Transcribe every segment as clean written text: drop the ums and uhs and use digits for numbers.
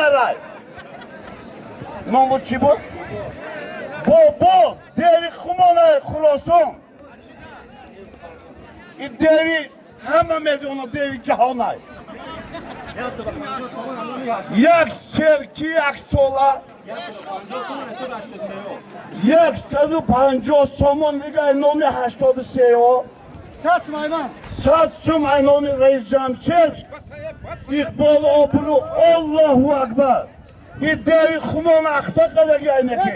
нарай. Ному чӣ буд? Бобо деви хумонаи Хуросон. Ин деви ҳама медонад, деви ҷаҳонай. Як серки як сола 150 сомон дигар номи 83-о. 100 сум ай номи раис Ҷамшед. Иқбол обрӯ. Аллоҳу акбар. Ин деви хумон ахта қадаги айнеки.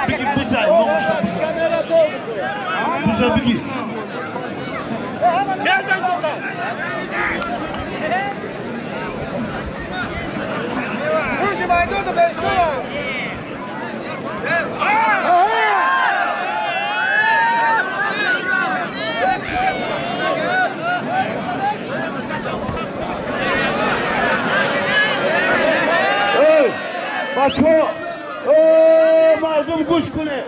Бигир, бизай, номуша бизай. Бизай, бигир. Бачо, мардум гӯш кунед.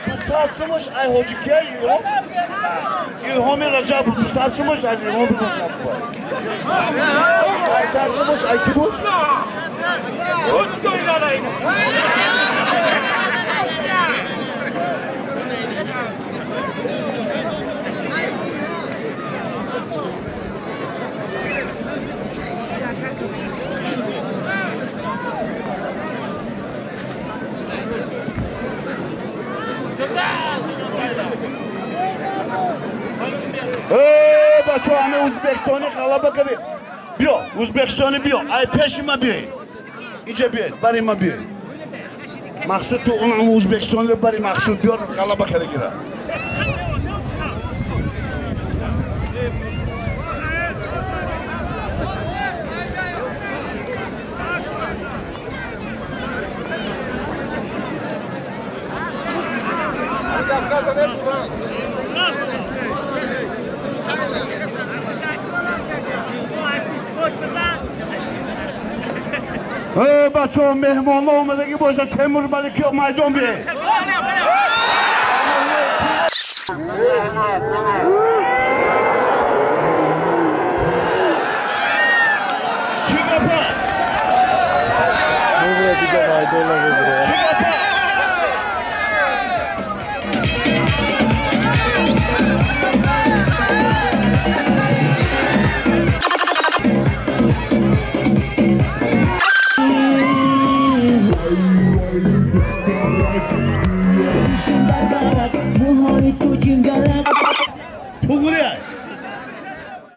Дусад сумаш ай ҳоҷикия Илҳом, Илҳоми Раҷабов. 200 сумаш ай Илҳоми Раҷабов. 100 сумаш ай кӣ буд? Бачо, ҳаме ӯзбекистони ғалаба кардем. Биё, ӯзбекистони биё, ай пеши ма биёед. Иҷа биёед, бари ма биёед. Мақсуд ту он ӯзбекистониро бари мақсуд биёр, ғалаба карда гира. Бачо, меҳмонҳо омадагӣ бошад, Темур Малики майдон биед. Чӣ гапа? Чӣ гапа? Туғри.